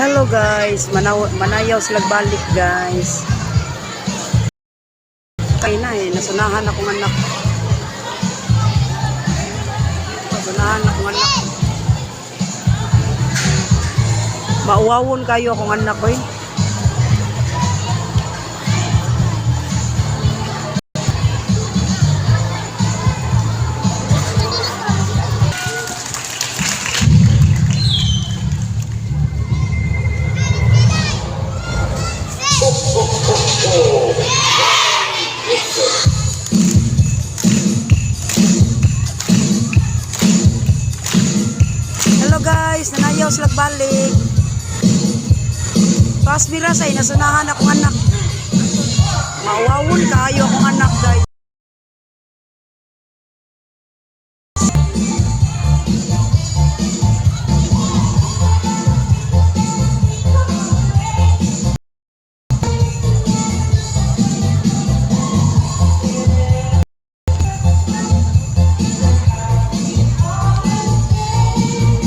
Hello guys, manayaw sila balik, guys. Kay na eh, nasunahan akong anak. Nasunahan akong anak. Mauwawon kayo akong anak ko eh. Hello guys, nanayaw sila balik. Pasbira say nasunahan akong anak. Mauwawon kayo akong anak, guys.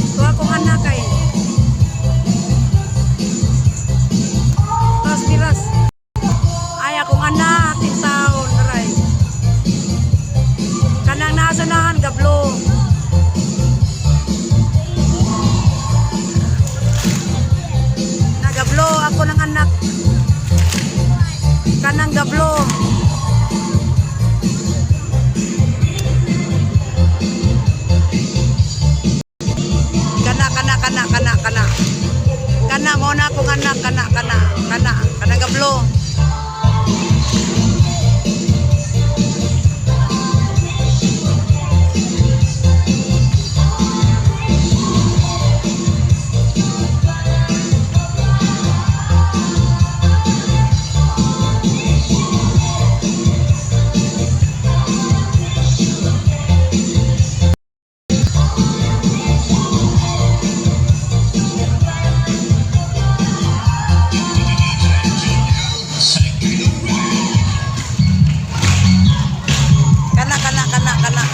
Ito akong anak ay. Pasbiras. Ay, akong anak, in town, aray. Kanang nasunahan, gablo. Nagablo ako ng anak. Kanang gablo. Kana, kana, kana, kana, kana. Kana mo na akong anak, kana, kana, kana, kanang gablo. Kana, kana, kana, kana.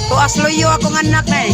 Tuas luyo akong anak na eh.